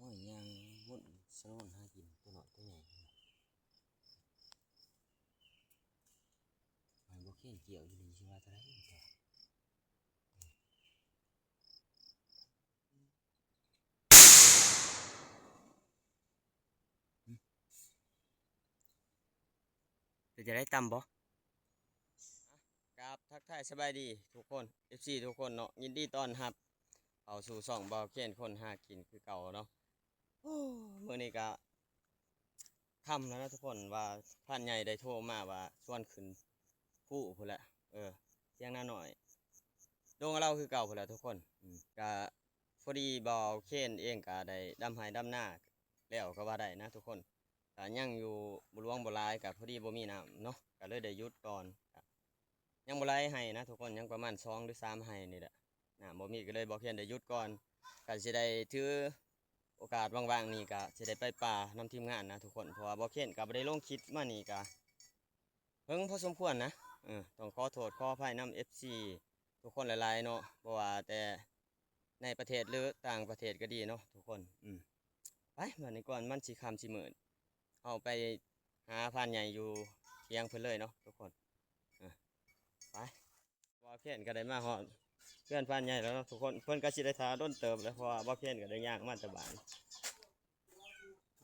ໂອ້ຍ ຍ່າງວົນສະຫຼອນຫາກິນຕົວນ້ອຍຕົວໃຫຍ່ ໃຫ້ບໍ່ເຄນກ່ຽວຢູ່ນີ້ຊິວ່າເທົ່າໃດຕົວະ. ເປັນຈັ່ງໃດ ຕ່ຳບໍ່? ກາບທັກທາຍສະບາຍດີທຸກຄົນ ເອັຟຊີ ທຸກຄົນເນາະ, ຍິນດີຕ້ອນຮັບເຂົ້າສູ່ຊ່ອງບ່າວເຄນຄົນຫາກິນຄືເກົ່າເນາະ. ໂອ້ ມື້ນີ້ກະຄ່ຳແລ້ວເນາະທຸກຄົນ ວ່າພານໃຫຍ່ໄດ້ໂທມາວ່າຊວນຂຶ້ນພູພຸ້ນແຫຼະ ເອີ ທຽງນານ້ອຍ ດົງອາເລົາຄືເກົ່າພຸ້ນແຫຼະທຸກຄົນ. ອືມ ກະພໍດີບ່າວເຄນເອງກະໄດ້ດຳໄຮ່ດຳນາແລ້ວກໍວ່າໄດ້ນະທຸກຄົນ, ກະຍັງຢູ່ບໍ່ຫຼວງບໍ່ຫຼາຍ ກະພໍດີບໍ່ມີນ້ຳເນາະ ກະເລີຍໄດ້ຢຸດກ່ອນ. ກະຍັງບໍ່ຫຼາຍໄຮ່ນະທຸກຄົນ ຍັງປະມານສອງຫຼືສາມໄຮ່ນີ້ແຫຼະ ນ້ຳບໍ່ມີ ກໍເລີຍບ່າວເຄນໄດ້ຢຸດກ່ອນ. ກະຊິໄດ້ຖືໂອກາດວ່າງໆນີ້ ກະຊິໄດ້ໄປປ່ານຳທີມງານນະທຸກຄົນ ເພາະວ່າບ່າວເຄນກະບໍ່ໄດ້ລົງຄລິບມານີ້ກະ ເຖິງພໍສົມຄວນນະ. ເອີ ຕ້ອງຂໍໂທດຂໍອະໄພນຳເອັຟຊີທຸກຄົນຫຼາຍໆເນາະ ບໍ່ວ່າແຕ່ໃນປະເທດ ຫຼື ຕ່າງປະເທດກໍດີເນາະທຸກຄົນ. ອືມ ໄປ ບາດນີ້ກ່ອນມັນຊິຄ່ຳຊິມືດ ເຮົາໄປຫາພານໃຫຍ່ຢູ່ຖຽງເພິ່ນເລີຍເນາະທຸກຄົນ. ເອີ ໄປ. ບ່າວເຄນກໍໄດ້ມາຮອດເຮືອນພານໃຫຍ່ແລ້ວເນາະທຸກຄົນ, ເພິ່ນກໍຊິໄດ້ຖ້າດົນເຕີບແລ້ວ ເພາະວ່າບ່າວເຄນກໍໄດ້ຍ່າງມາແຕ່ບ້ານ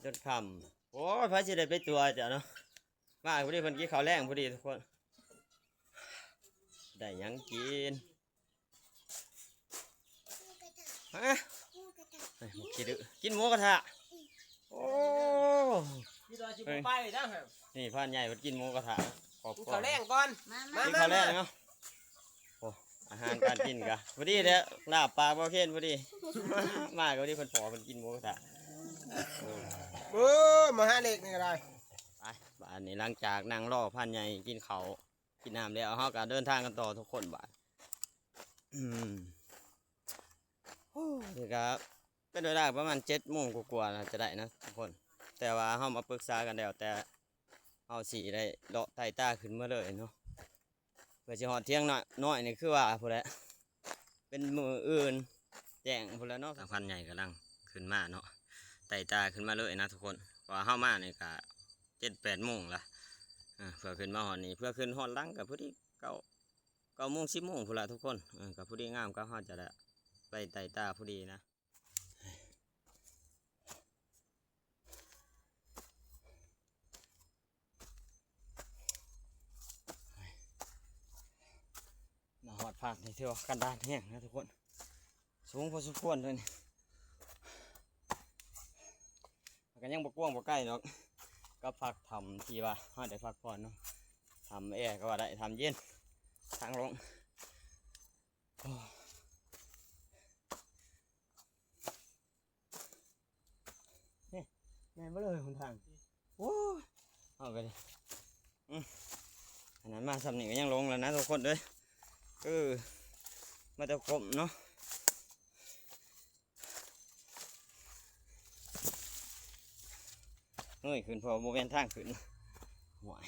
ຈົນຄ່ຳ. ໂອ້ຍ ໃຜຊິໄດ້ໄປຕົວະເຈົ້າເນາະ, ມາພໍດີເພິ່ນກິນເຂົ້າແລງພໍດີທຸກຄົນ. ໄດ້ຫຍັງກິນ? ຮະ? ເຮີ້ຍ ຂີ້ດື້ ກິນໝູກະທະ. ໂອ້ ມີແຕ່ວ່າຊິບໍ່ໄປນະ. ນີ້ພານໃຫຍ່ເພິ່ນກິນໝູກະທະ ຂອບ ກິນ ຄອບຄົວ ເຂົ້າແລງກ່ອນ. ມາ ມາ ກິນເຂົ້າແລງເນາະ. ໂອ້ ອາຫານການກິນກະພໍດີແທ້ ລາບປາກບ່າວເຄນພໍດີ. ມາກໍພໍດີ ເພິ່ນພໍເພິ່ນກິນໝູກະທະ. ເອີ ມາຫາເລັກນີ້ກໍໄດ້. ໄປ ບາດນີ້ຫຼັງຈາກນັ່ງລໍພານໃຫຍ່ກິນເຂົ້າກິນນ້ຳແລ້ວ ເຮົາກໍເດີນທາງກັນຕໍ່ທຸກຄົນບາດ. ອືມ ໂອ້ ນີ້ກໍເປັນເວລາປະມານເຈັດໂມງກວ່າໆ ໜ້າຈະໄດ້ນະທຸກຄົນ, ແຕ່ວ່າເຮົາມາປຶກສາກັນແລ້ວ ແຕ່ເຮົາຊິໄດ້ເລາະໄຕ່ຕາຂຶ້ນເມືອເລີຍເນາະ ເພື່ອຊິຮອດຖຽງນ້ອຍນີ້ ຄືວ່າພຸ້ນແຫຼະ ເປັນມື້ອື່ນແຈ້ງພຸ້ນແຫຼະເນາະ. ທາງພານໃຫຍ່ກຳລັງຂຶ້ນມາເນາະ ໄຕ່ຕາຂຶ້ນມາເລີຍນະທຸກຄົນ, ເພາະວ່າເຮົາມານີ້ກະເຈັດແປດໂມງລະ ເອີ ເພື່ອຂຶ້ນມາຮອດນີ້ ເພື່ອຂຶ້ນຮອດຫຼັງກະພໍດີເກົ້າ ເກົ້າໂມງ ສິບໂມງພຸ້ນລະທຸກຄົນ. ເອີ ກໍພໍດີງາມກັບເຮົາຈະໄດ້ໄປໄຕ່ຕາພໍດີນະ. ມາຮອດພາກນີ້ຖືວ່າກັນດານແຮງນະທຸກຄົນ, ສູງພໍສົມຄວນເລີຍນີ້. ກໍຍັງບໍ່ກວ້າງບໍ່ໄກດອກ ກັບພາກຖ້ຳທີ່ວ່າເຮົາໄດ້ພັກຜ່ອນເນາະ, ຖ້ຳແອກໍວ່າໄດ້ ຖ້ຳເຢັນ ທາງລົງ. ໂອ້ ນີ້ແມ່ນບໍ່ເລີຍຫົນທາງ? ໂອ້ຍ ເອົາໄປເລີຍ. ອືມ ອັນນັ້ນມາຊ່ຳນີ້ກໍຍັງລົງແລ້ວນະທຸກຄົນເອີຍ. ເອີ ມາແຕ່ກົມເນາະ. ເອີຍ ຂຶ້ນ ເພາະບໍ່ແມ່ນທາງຂຶ້ນ. ໂອ້ຍ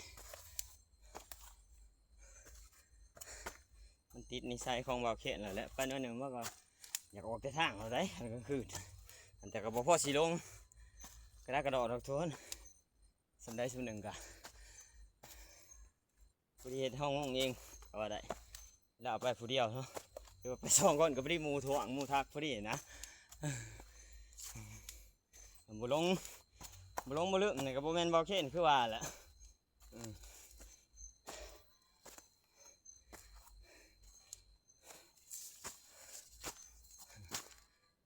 ມັນຕິດນິໄສຂອງບ່າວເຄນແລ້ວແຫຼະ, ໄປໜ້ອຍໜຶ່ງມັນກໍຢາກອອກແຕ່ທາງເຮົາໄດ໋ ກາງຄືນ, ແຕ່ກໍບໍ່ພໍຊິລົງ ກະດາກະດໍດອກໂທນ. ສ່ຳໃດສ່ຳໜຶ່ງກະຜູ້ທີ່ເຮັດຫ້ອງງງເອງກໍວ່າໄດ້, ລາວໄປຜູ້ດຽວເນາະ, ຫຼືວ່າໄປສອງຄົນກໍພໍດີ ໝູ່ທ້ວງໝູ່ທັກພໍດີນະ. ບໍ່ລົງ ບໍ່ລົງບໍ່ລຶ້ມນີ້ກໍບໍ່ແມ່ນບ່າວເຄນຄືວ່າແຫຼະ. ອືມ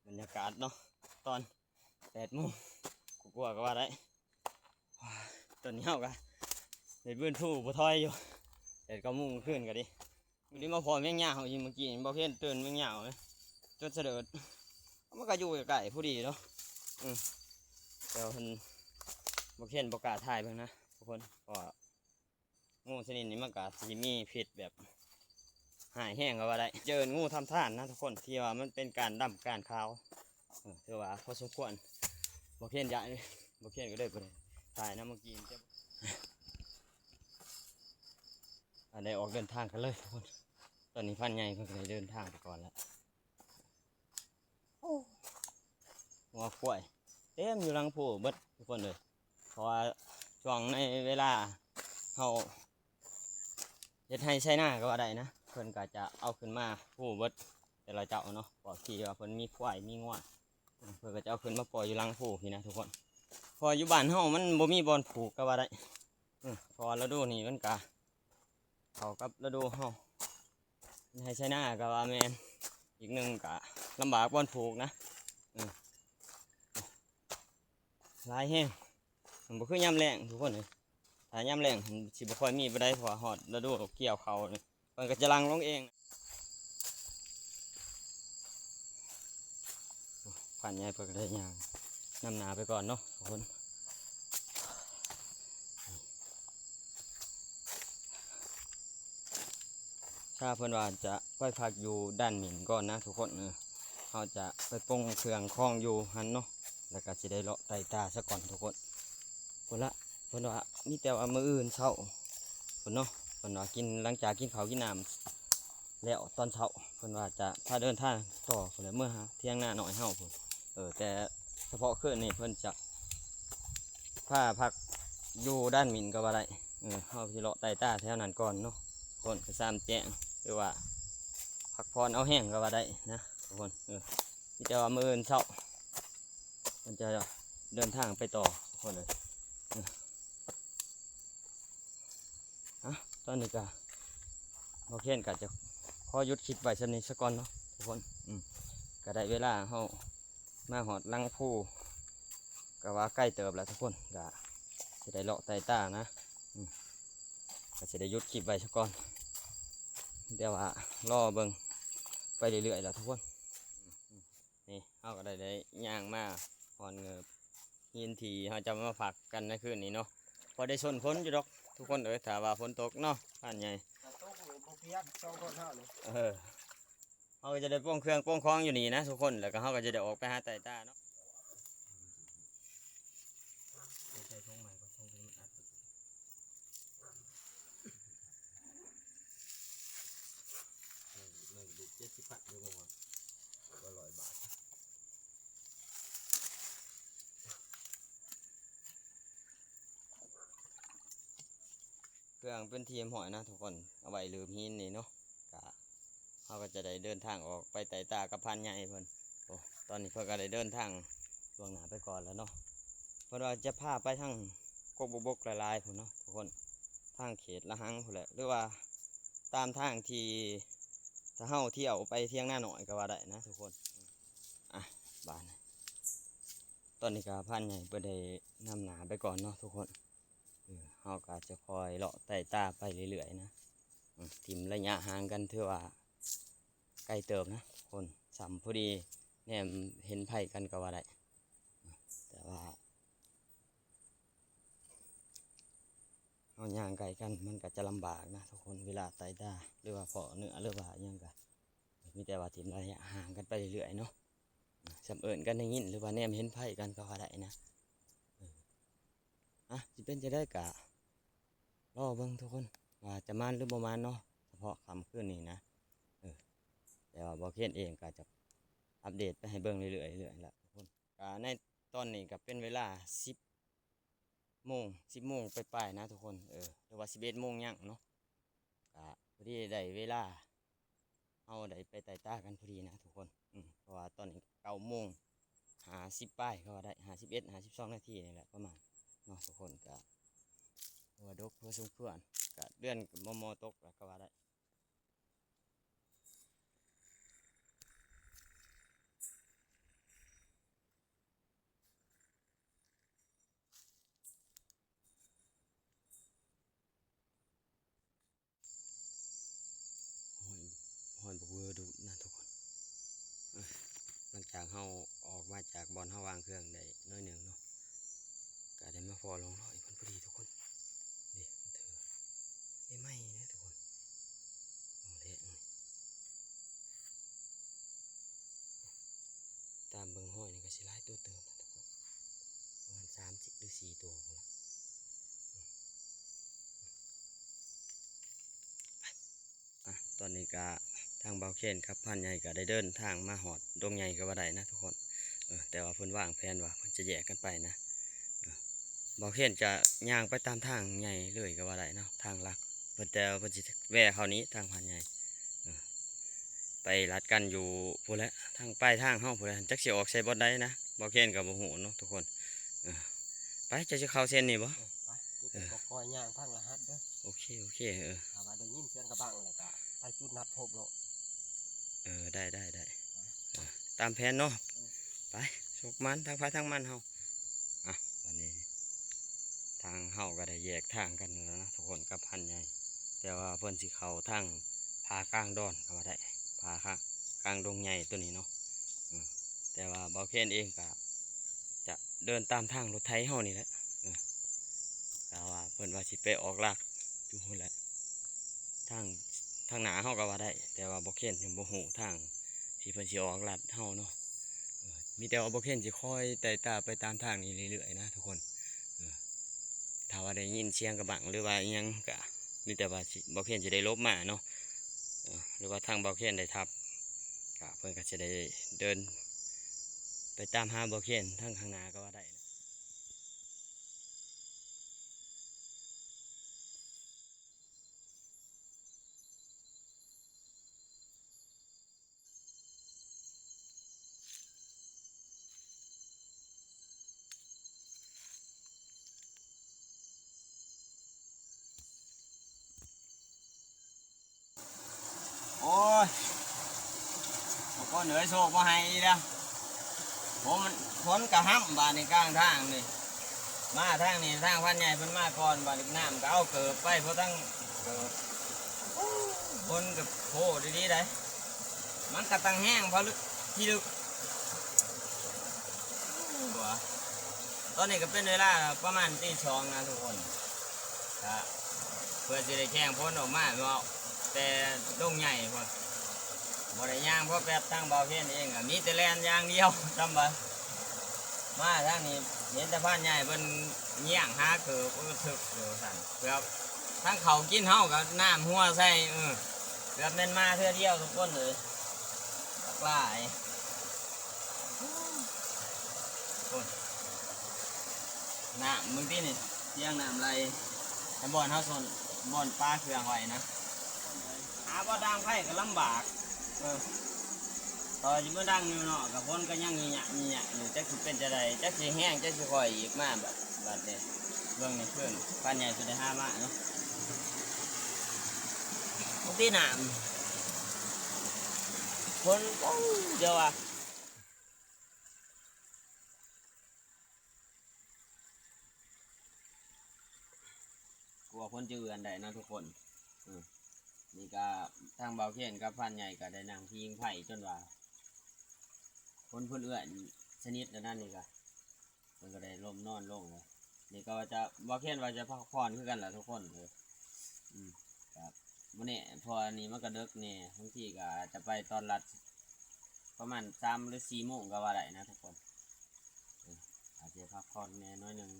ບັນຍາກາດເນາະ ຕອນແປດໂມງກວ່າໆ ກໍວ່າໄດ້. ຕອນນີ້ເຮົາກໍໄດ້ບືນຟູບໍ່ຖອຍຢູ່, ແປດເກົ້າໂມງຄືນກໍດີ. ມື້ນີ້ມາພໍ້ແມງຍາວອີກ, ມື້ກີ້ບໍ່ເຫັນຕື່ນແມງຍາວເລີຍ ຈົນສະເດີດ. ມັນກໍຢູ່ໃກ້ໆ ພໍດີເນາະ. ອືມ ແຕ່ວ່າເພິ່ນ ບໍ່ເຫັນ ບໍ່ກ້າຖ່າຍເບິ່ງນະທຸກຄົນ, ເພາະວ່າ ງູຊະນິດນີ້ມັນກະຊິມີພິດແບບຮ້າຍແຮງກໍວ່າໄດ້. ເຈີງູທຳທ່ານນະທຸກຄົນ ທີ່ວ່າມັນເປັນການດຳການຂາວ, ເອີ ຖືວ່າພໍສົມຄວນ. ບໍ່ເຄນຢ້ານ ບໍ່ເຄນກໍເລີຍບໍ່ໄດ້ຖ່າຍນຳເມື່ອກີ້. ອັນ ໄດ້ອອກເດີນທາງກັນເລີຍທຸກຄົນ. ຕອນນີ້ພານໃຫຍ່ເພິ່ນກໍໄດ້ເດີນທາງໄປກ່ອນແລ້ວ. ໂອ້ ງົວຄວາຍ ເຕັມຢູ່ຫຼັງພູເບິດທຸກຄົນເອີຍ. ເພາະວ່າຊ່ວງໃນເວລາເຮົາເຮັດໄຮ່ໄຖນາກໍວ່າໄດ້ນະ ເພິ່ນກໍຈະເອົາຂຶ້ນມາພູເບິດແຕ່ລະເຈົ້າເນາະ ພວກທີ່ວ່າເພິ່ນມີຄວາຍມີງົວ ເພິ່ນກໍຈະເອົາຂຶ້ນມາປ່ອຍຢູ່ຫຼັງພູພີ້ນະທຸກຄົນ. ເພາະຢູ່ບ້ານເຮົາມັນບໍ່ມີບ່ອນຜູກກໍວ່າໄດ້ ເພາະວ່າລະດູນີ້ມັນກະເຂົ້າກັບລະດູເຮົາ ໄຮ່ໄຖນາກໍວ່າແມ່ນ ອີກໜຶ່ງກະລຳບາກບ່ອນຜູກນະ ຫຼາຍແຮງ. ມັນບໍ່ຄືຍາມແລ້ງທຸກຄົນເອີຍ ຖ້າຍາມແລ້ງຫັ້ນຊິບໍ່ຄ່ອຍມີປານໃດ ເພາະວ່າຮອດລະດູກ່ຽວເຂົ້ານີ້ ເພິ່ນກໍຈະຫຼັ່ງລົງເອງ. ພານໃຫຍ່ເພິ່ນກໍໄດ້ຍ່າງນຳໜ້າໄປກ່ອນເນາະທຸກຄົນ. ຊາເພິ່ນວ່າຈະໄປພັກຢູ່ດ່ານໝິ່ນກ່ອນນະທຸກຄົນ ເອີ ເຮົາຈະໄປປົງເຄື່ອງຂອງຢູ່ຫັ້ນເນາະ ແລ້ວກໍຊິໄດ້ເລາະໄຕ່ຕາຊະກ່ອນທຸກຄົນ. ພຸ້ນລະ ເພິ່ນວ່າມີແຕ່ວ່າມື້ອື່ນເຊົ້າພຸ້ນເນາະ ເພິ່ນວ່າກິນ ຫຼັງຈາກກິນເຂົ້າກິນນ້ຳແລ້ວຕອນເຊົ້າ ເພິ່ນວ່າຈະພາເດີນທາງຕໍ່ພຸ້ນແຫຼະ ເມືອຫາຖຽງນານ້ອຍເຮົາພຸ້ນ ເອີ ແຕ່ສະເພາະຄືນນີ້ເພິ່ນຈະ ພາພັກຢູ່ດ່ານໝິ່ນກໍວ່າໄດ້ ເອີ ເຮົາຊິເລາະໄຕ່ຕາແຖວນັ້ນກ່ອນເນາະ ຄົນກໍສາມແຈ້ງ ຫຼືວ່າພັກຜ່ອນເອົາແຮງກໍວ່າໄດ້ນະທຸກຄົນ. ເອີ ມີແຕ່ວ່າມື້ອື່ນເຊົ້າເພິ່ນຈະເດີນທາງໄປຕໍ່ທຸກຄົນເອີຍ. ເອີ ອະ ຕອນນີ້ກໍ ບໍ່ເຄນກໍຈະຂໍຢຸດຄລິບໄວ້ສ່ຳນີ້ສາກ່ອນເນາະທຸກຄົນ. ອືມ ກໍໄດ້ເວລາເຮົາມາຮອດຫຼັງພູ ກໍວ່າໄກເຕີບແລ້ວທຸກຄົນ ກໍຊິໄດ້ເລາະໄຕ່ຕານະ ອືມ ກໍຊິໄດ້ຢຸດຄລິບໄວ້ສາກ່ອນ ແຕ່ວ່າລໍເບິ່ງໄປເລື້ອຍໆແຫຼະທຸກຄົນ. ນີ້ເຮົາກໍໄດ້ ໄດ້ຍ່າງມາຮອດເງີບຫີນທີ່ເຮົາຈະມາພັກກັນໃນຄືນນີ້ເນາະ ພໍໄດ້ຊົນຝົນຢູ່ດອກທຸກຄົນເອີຍ ຖ້າວ່າຝົນຕົກເນາະ ພານໃຫຍ່ ຖ້າຕົກນີ້ບໍ່ປຽກສອງຄົນເຮົານີ້ ເອີ ເຮົາກໍຈະໄດ້ປົງເຄື່ອງປົງຂອງຢູ່ນີ້ນະທຸກຄົນ ແລ້ວກໍເຮົາກໍຈະໄດ້ອອກໄປຫາໄຕ່ຕາເນາະ. ໃສ່ຖົງໃໝ່ກ່ອນ ຖົງທີ່ມັນອັດ ແມ່ນ ແມ່ນເຈັດສິບພັນຢູ່ບໍ່ ບໍ່ຮ້ອຍບາດ. ເຄື່ອງເປັນທີ່ຮຽບຮ້ອຍນະທຸກຄົນ ເອົາໄວ້ລືບຫີນນີ້ເນາະ ກະ ເຮົາກໍຈະໄດ້ເດີນທາງອອກໄປໄຕ່ຕາກັບພານໃຫຍ່ເພິ່ນ. ໂອ້ ຕອນນີ້ເພິ່ນກໍໄດ້ເດີນທາງລ່ວງໜ້າໄປກ່ອນແລ້ວເນາະ ເພິ່ນວ່າຈະພາໄປທາງກົກບົກໆຫຼາຍໆພຸ້ນເນາະທຸກຄົນ ທາງເຂດລະຫັງພຸ້ນແຫຼະ ຫຼືວ່າຕາມທາງທີ່ ຖ້າເຮົາທ່ຽວໄປຖຽງນານ້ອຍກໍວ່າໄດ້ນະທຸກຄົນ. ອະ ບາດນີ້ ຕອນນີ້ກໍພານໃຫຍ່ເພິ່ນໄດ້ນຳໜ້າໄປກ່ອນເນາະທຸກຄົນ ເອີ ເຮົາກໍຈະຄ່ອຍເລາະໄຕ່ຕາໄປເລື້ອຍໆນະ ອືມ ຖິ້ມໄລຍະຫ່າງກັນຖືວ່າໄກເຕີບນະຄົນ ສ່ຳພໍດີແນມເຫັນໄພກັນກໍວ່າໄດ້ ແຕ່ວ່າເຮົາຍ່າງໃກ້ກັນມັນກໍຈະລຳບາກນະທຸກຄົນ ເວລາໄຕ່ຕາ ຫຼືວ່າພໍ້ເນື້ອ ຫຼືວ່າຫຍັງກໍ ມີແຕ່ວ່າຖິ້ມໄລຍະຫ່າງກັນໄປເລື້ອຍໆເນາະ ສ່ຳເອີ້ນກັນໄດ້ຍິນ ຫຼືວ່າແນມເຫັນໄພກັນກໍວ່າໄດ້ນະ. ເອີ ອະ ຊິເປັນຈັ່ງໃດກະລໍເບິ່ງທຸກຄົນ ວ່າຈະໝານຫຼືບໍ່ໝານເນາະ ສະເພາະຄ່ຳຄືນນີ້ນະ. ເອີ ແຕ່ວ່າບໍ່ເຄນເອງກໍຈະອັບເດດໄປໃຫ້ເບິ່ງເລື້ອຍໆ ເລື້ອຍໆແຫຼະທຸກຄົນ. ກະໃນຕອນນີ້ກະເປັນເວລາສິບໂມງ ສິບໂມງປາຍໆນະທຸກຄົນ ເອີ ຫຼືວ່າສິບເອັດໂມງຍັງເນາະ. ກະພໍດີໄດ້ເວລາ ເຮົາໄດ້ໄປໄຕ່ຕາກັນພໍດີນະທຸກຄົນ ອືມ ເພາະວ່າຕອນນີ້ເກົ້າໂມງຫ້າສິບປາຍ ເຂົາວ່າໄດ້ຫ້າສິບເອັດ ຫ້າສິບສອງນາທີນີ້ແຫຼະປະມານເນາະທຸກຄົນ. ກະຖືວ່າດົກພໍສົມຄວນ ກະເດືອນກໍມໍ່ໆຕົກແລ້ວກໍວ່າໄດ້. ຮ້อน ร้อนบักเวอร์ดุนะทุกคน เอ้ย หลังจากเฮาออกมาจากบ่อนเฮาวางเครื่องได้หน่อยหนึ่งเนาะ ก็ได้มาพ้อร่องรอยเพิ่นพอดีทุกคน นี่ เธอ นี่ไหม้เด้อทุกคน โอ้ เละนี่ ตามเบิ่งห้อยนี่ก็สิหลายตัวเติบนะทุกคน ประมาณสามสิบหรือสี่ตัวพู้นล่ะ อ่ะ ตอนนี้ก็ทางบ่าวเคนกับพรานใหญ่ก็ได้เดินทางมาฮอดดงใหญ่ก็ว่าได้นะทุกคน เอ ເອີ ແຕ່ວ່າເພິ່ນວາງແຜນວ່າເພິ່ນຈະແຍກກັນໄປນະ. ເອີ ບ່າວເຄນຈະຍ່າງໄປຕາມທາງໃຫຍ່ເລີຍກໍວ່າໄດ້ເນາະ ທາງຫຼັກ ເພິ່ນ ແຕ່ວ່າເພິ່ນຊິແວ່ເຂົ້ານີ້ ທາງຜ່ານໃຫຍ່. ເອີ ໄປລັດກັນຢູ່ພຸ້ນແຫຼະ ທາງປາຍທາງເຮົາພຸ້ນແຫຼະ ຈັກຊິອອກໃສ່ບ່ອນໃດນະ ບ່າວເຄນກໍບໍ່ຮູ້ເນາະທຸກຄົນ. ເອີ ໄປ ເຈົ້າຊິເຂົ້າເສັ້ນນີ້ບໍ່? ເອີ ໄປ ເອີ ກໍຄ່ອຍຍ່າງຟັງລະຫັດເດີ. ໂອເຄ ໂອເຄ ເອີ ຖ້າວ່າໄດ້ຍິນສຽງກະບັງແລ້ວກະໄປຈຸດນັດພົບໂລດ. ເອີ ໄດ້ ໄດ້ ໄດ້ ເອີ ຕາມແຜນເນາະ. ເອີ ໄປ ໂຊກໝານ ທາງໃຜທາງມັນເຮົາ. ອ່ະ ບາດນີ້ທາງເຮົາກໍໄດ້ແຍກທາງກັນແລ້ວນະທຸກຄົນ ກັບພັນໃຫຍ່ ແຕ່ວ່າເພິ່ນຊິເຂົ້າທາງຜາກາງດອນກໍວ່າໄດ້ ຜາກາງ ກາງດົງໃຫຍ່ໂຕນີ້ເນາະ. ເອີ ແຕ່ວ່າບ່າວເຄນເອງກໍຈະເດີນຕາມທາງລົດໄຖເຮົານີ້ແຫຼະ. ເອີ ແຕ່ວ່າເພິ່ນວ່າຊິໄປອອກລັດຢູ່ພຸ້ນແຫຼະ ທາງ ທາງໜ້າເຮົາກໍວ່າໄດ້ ແຕ່ວ່າບ່າວເຄນຍັງບໍ່ຮູ້ທາງທີ່ເພິ່ນຊິອອກລັດເຮົາເນາະ. ເອີ ມີແຕ່ວ່າບ່າວເຄນຊິຄອຍໄຕ່ຕາໄປຕາມທາງນີ້ເລື້ອຍໆນະທຸກຄົນ. ເອີ ຖ້າວ່າໄດ້ຍິນສຽງກະບັງ ຫຼືວ່າອີ່ຫຍັງກະ ມີແຕ່ວ່າຊິ ບ່າວເຄນຊິໄດ້ຫຼົບມາເນາະ. ເອີ ຫຼືວ່າທາງບ່າວເຄນໄດ້ທັບ ກະເພິ່ນກໍຊິໄດ້ເດີນໄປຕາມຫາບ່າວເຄນທາງຂ້າງໜ້າກໍວ່າໄດ້. ໂອ້ຍ ບາງຄົນເອີຍ ໂຊກບໍ່ໃຫ້ອີກແລ້ວ. ໂອ້ ມັນ ຝົນກະຫ້ຳບາດນີ້ ກາງທາງນີ້ ມາທາງນີ້ ທາງພັນໃຫຍ່ເພິ່ນມາກ່ອນ ບາດນີ້ນ້ຳກໍເອົາເກີບໄປ ເພາະທັງເກີບ ຝົນກໍໂພດດີໆໃດ໋ ມັນກະຕັ້ງແຮງພໍລຶກ ທີ່ລຶກ. ຕອນນີ້ກໍເປັນເວລາປະມານຕີສອງນະທຸກຄົນ ກະເພື່ອຊິໄດ້ແຂ່ງຝົນອອກມາເນາະ ແຕ່ດົງໃຫຍ່ພຸ້ນ ບໍ່ໄດ້ຍ່າງພໍແປັບ. ທາງບ່າວເຄນເອງກໍມີແຕ່ແລ່ນຢ່າງດຽວ ຊ່ຳວ່າ ມາທາງນີ້ເຫັນແຕ່ພານໃຫຍ່ເພິ່ນຍ່າງຫາເກີບ ກໍຖືກຢູ່ວ່າຊັ້ນ ເກືອບທັງເຂົ້າກິນເຮົາກໍນ້ຳຮົ່ວໃສ່. ເອີ ເກືອບແມ່ນມາເທື່ອດຽວທຸກຄົນເອີຍ ບັກຫຼາຍ. ໂອ້ຍ ນ້ຳມື້ກີ້ນີ້ ສຽງນ້ຳໄຫຼ ແຕ່ບ່ອນເຮົາຊົນ ບ່ອນປາເຄື່ອງໄວ້ນະ ຫາບໍ່ດັງໄຟກໍລຳບາກ. ເອີ ຕໍ່ຊິມາດັງຢູ່ເນາະ ກໍຝົນກໍຍັງຍະໆຢູ່ ຈັກຊິເປັນຈັ່ງໃດ ຈັກຊິແຮງ ຈັກຊິຄ່ອຍອີກມາ. ບາດ ບາດນີ້ເບິ່ງນີ້ ເພິ່ນ ພານໃຫຍ່ເພິ່ນໄດ້ຫາມາເນາະ ບາງທີນ້ຳ ຝົນ ໂອ້ຍ ຢ່າວ່າ ກວ່າຄົນຈະເຮືອນໄດ້ເນາະທຸກຄົນ. ເອີ ນີ້ກະທາງບ່າວເຄນກັບພານໃຫຍ່ກະໄດ້ນັ່ງພິງໄຟຈົນວ່າ ຄົນເພິ່ນເອື້ອນສະໜິດແລ້ວນັ້ນ ນີ້ກະເພິ່ນກະໄດ້ລົມນອນລົງແລ້ວ. ນີ້ກະວ່າຈະ ບ່າວເຄນວ່າຈະພັກຜ່ອນຄືກັນລະທຸກຄົນ. ເອີ ອືມ ກະບໍ່ແນ່ ເພາະວ່ານີ້ມັນກະເດິກແນ່ ບາງທີກະອາດຈະໄປຕອນລັດ ປະມານສາມຫຼືສີ່ໂມງກໍວ່າໄດ້ນະທຸກຄົນ. ເອີ ອາດຈະພັກຜ່ອນແດ່ໜ້ອຍໜຶ່ງ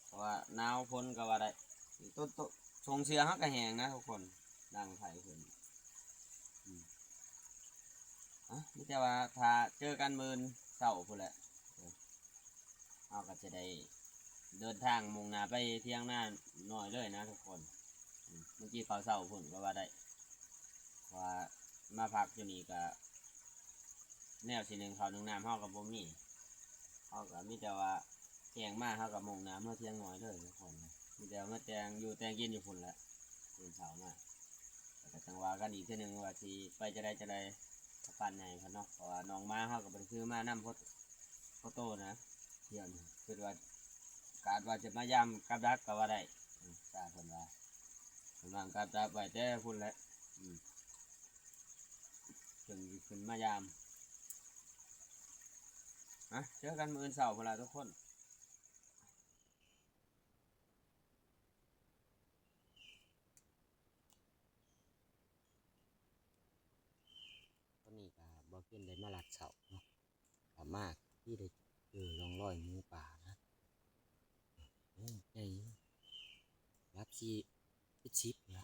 ເພາະວ່າໜາວຝົນກໍວ່າໄດ້. ໂຕ ໂຕ ໂສ້ງເສື້ອເຮົາກໍແຫ້ງນະທຸກຄົນ ດັງໄຟຂຶ້ນ. ອືມ ອະ ມີແຕ່ວ່າຖ້າເຈີກັນມື້ອື່ນເຊົ້າພຸ້ນແຫຼະ ເອີ ເຮົາກໍຈະໄດ້ເດີນທາງມຸ່ງໜ້າໄປຖຽງນານ້ອຍເລີຍນະທຸກຄົນ. ອືມ ມື້ກີ້ເຂົ້າເຊົ້າພຸ້ນກໍວ່າໄດ້ ເພາະວ່າມາພັກຢູ່ນີ້ກະ ແນວຊິໜຶ້ງເຂົ້າໜຶ້ງນ້ຳເຮົາກໍບໍ່ມີ ເຮົາກໍມີແຕ່ວ່າແຈ້ງມາ ເຮົາກໍມຸ່ງໜ້າເມືອຖຽງນ້ອຍເລີຍທຸກຄົນ. ມີແຕ່ມາແຕ່ງຢູ່ແຕ່ງກິນຢູ່ພຸ້ນແຫຼະ ຕື່ນເຊົ້າມາ ແລ້ວກໍຈັ່ງວ່າກັນອີກເທື່ອໜຶ່ງວ່າຊິໄປຈັ່ງໃດຈັ່ງໃດກັບພານໃຫຍ່ເພິ່ນເນາະ ເພາະວ່ານ້ອງໝາເຮົາກໍບໍ່ໄດ້ຖືມານຳພໍ ພໍໂຕນະ. ດຽວນີ້ຄິດວ່າ ກາດວ່າຈະມາຢາມກັບດັກກໍວ່າໄດ້ ອືມ ຕາເພິ່ນວ່າ ເພິ່ນວາງກັບດັກໄວ້ແຕ່ພຸ້ນແຫຼະ ອືມ ເພິ່ນຊິຂຶ້ນມາຢາມ. ມາເຈີກັນມື້ອື່ນເຊົ້າພຸ້ນລະທຸກຄົນ. ຕອນນີ້ກະບໍ່ເປັນໄດ້ມາລັດເຊົ້າເນາະ ກະມາທີ່ໄດ້ເຈີຮ່ອງລອຍໝູປ່ານະ. ໂອ້ ໃຫຍ່ ຫຼັກສີ່ ເຈັດສິບລະ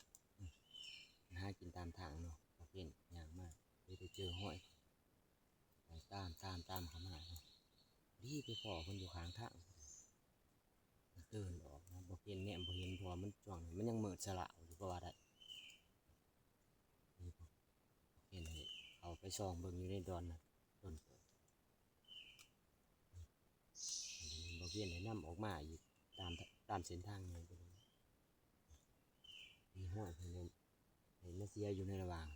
ຫາກິນຕາມທາງເນາະ. ບໍ່ເປັນຍ່າງມາ ໄດ້ເຈີຮອຍ ໄປຕາມ ຕາມ ຕາມເຂົາມາເນາະ. ດີໄປພໍ້ເພິ່ນຢູ່ຂ້າງທາງ ກະເດີນອອກນະ. ບໍ່ເຫັນ ແນມບໍ່ເຫັນ ເພາະວ່າມັນ ຊ່ວງນັ້ນມັນຍັງມືດສະຫຼາວຢູ່ກໍວ່າໄດ້. ນີ້ ບໍ່ເຫັນ ໃຫ້ເຂົ້າໄປສ່ອງເບິ່ງຢູ່ໃນດອນນັ້ນ ຕົ້ນເກີດ. ບໍ່ເຫັນ ໃຫ້ນຳອອກມາອີກ ຕາມ ຕາມເສັ້ນທາງໃຫຍ່ໄປເລີຍ. ມີຮອຍເພິ່ນ ໃຫ້ມາເສຍຢູ່ໃນລະຫວ່າງ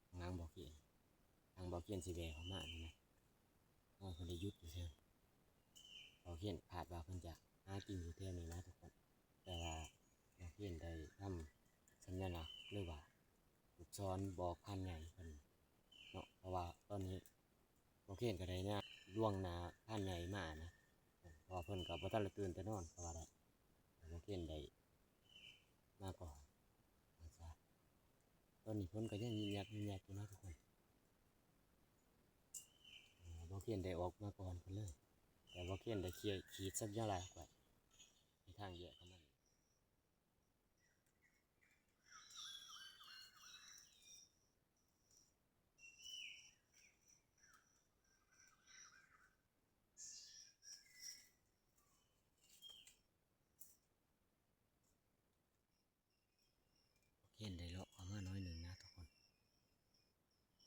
ທາງຫຼັງບໍ່ເຫັນ ທາງບໍ່ເຫັນຊິແວ່ເຂົ້າມານີ້ນະ. ຮອຍເພິ່ນໄດ້ຢຸດຢູ່ແຖວ ບໍ່ເຫັນ ຄາດວ່າເພິ່ນຈະຫາກິນຢູ່ແຖວນີ້ນະທຸກຄົນ. ແຕ່ວ່າບໍ່ເຫັນໄດ້ທຳສັນຍະລັກ ຫຼືວ່າລູກສອນບອກພານໃຫຍ່ເພິ່ນເນາະ ເພາະວ່າຕອນນີ້ບໍ່ເຫັນກໍໄດ້ຍາມລ່ວງໜ້າພານໃຫຍ່ມານະ ເພາະວ່າເພິ່ນກໍບໍ່ທັນໄດ້ຕື່ນແຕ່ນອນກໍວ່າໄດ້. ແຕ່ບໍ່ເຫັນໄດ້ມາກ່ອນວ່າຊະ. ຕອນນີ້ເພິ່ນກໍຍັງຍິກຍັກຍິກຍັກຢູ່ນະທຸກຄົນ. ເອີ ບໍ່ເຫັນໄດ້ອອກມາກ່ອນເພິ່ນເລີຍ ແຕ່ບໍ່ເຫັນໄດ້ຂຽນ ຂີດສັນຍະລັກໄວ້ໃນທາງແຍກຂອງມັນ. ບໍ່ເຫັນໄດ້ເລາະເຂົ້າມາໜ້ອຍໜຶ່ງນະທຸກຄົນ.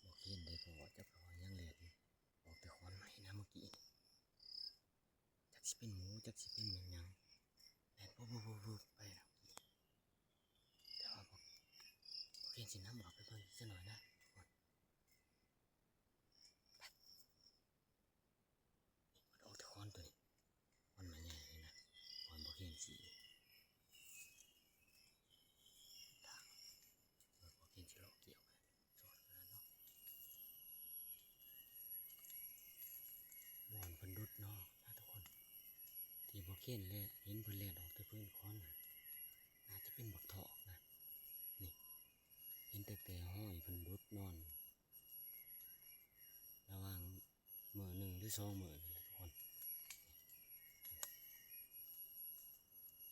ບໍ່ເຫັນໄດ້ພໍ້ ຈັກພໍ້ຫຍັງແຫຼະ ອອກແຕ່ຂອນໄມ້ນະເມື່ອກີ້. ຈັກຊິເປັນໝູ ຈັກຊິເປັນແມ່ນຫຍັງ ແລ່ນວືບໆໆໄປນະ. ແຕ່ວ່າບໍ່ ບໍ່ເຫັນຊິນຳອອກໄປເບິ່ງອີກຈັກໜ້ອຍນະທຸກຄົນ. ໄປ. ນີ້ ອອກແຕ່ຂອນໂຕນີ້ ຂອນໄມ້ໃຫຍ່ນີ້ນະ ຂອນບໍ່ເຫັນຊິທາງ ເອີ ບໍ່ເຫັນຊິເລາະກ່ຽວໄປສອນກັນເນາະ. ບ່ອນເພິ່ນດຸດນອກນະທຸກຄົນ ທີ່ບໍ່ເຫັນແລະ ເຫັນເພິ່ນແລ່ນອອກແຕ່ພື້ນຂອນນະ ໜ້າຈະເປັນບັກຖອກນະ. ນີ້ ເຫັນຕັ້ງແຕ່ຮອຍເພິ່ນດຸດນອນ ລະຫວ່າງມື້ໜຶ່ງຫຼືສອງມື້ນີ້ແຫຼະທຸກຄົນ.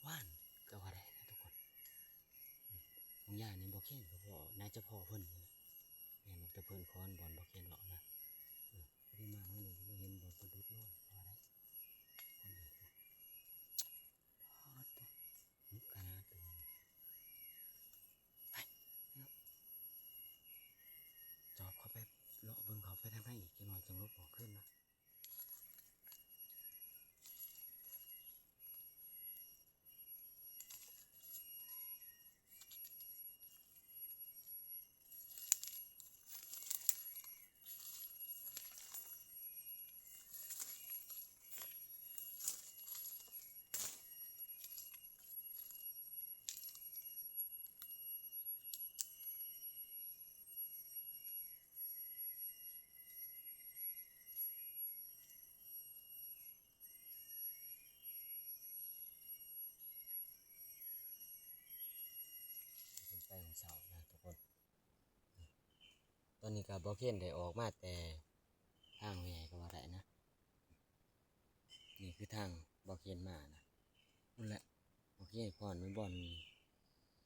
ຫວ່ານກໍວ່າໄດ້ນະທຸກຄົນ. ບາງຢ່າງນີ້ບໍ່ເຫັນກໍພໍ້ ໜ້າຈະພໍ້ເພິ່ນນີ້ແຫຼະ ແມ່ນອອກແຕ່ພື້ນຂອນບ່ອນບໍ່ເຫັນເລາະນະ. ເອີ ພໍດີມາມື້ນີ້ບໍ່ເຫັນບ່ອນປາດຸກນອນກໍວ່າໄດ້. ປາດໂທ້ ໜຸກຂະໜາດໂຕ. ໄປ ຈອບເຂົ້າໄປ ເລາະເບິ່ງເຂົ້າໄປທາງໃນອີກຈັກໜ້ອຍ ຈັ່ງຫຼົບອອກຄືນນະ. ເປັນໄປຂອງເສົານະທຸກຄົນ. ຕອນນີ້ກໍບໍ່ເຫັນໄດ້ອອກມາແຕ່ທາງແວ່ກໍວ່າໄດ້ນະ. ນີ້ຄືທາງບໍ່ເຫັນມານະ ພຸ້ນແຫຼະ ບໍ່ເຫັນພອນໄປບ່ອນ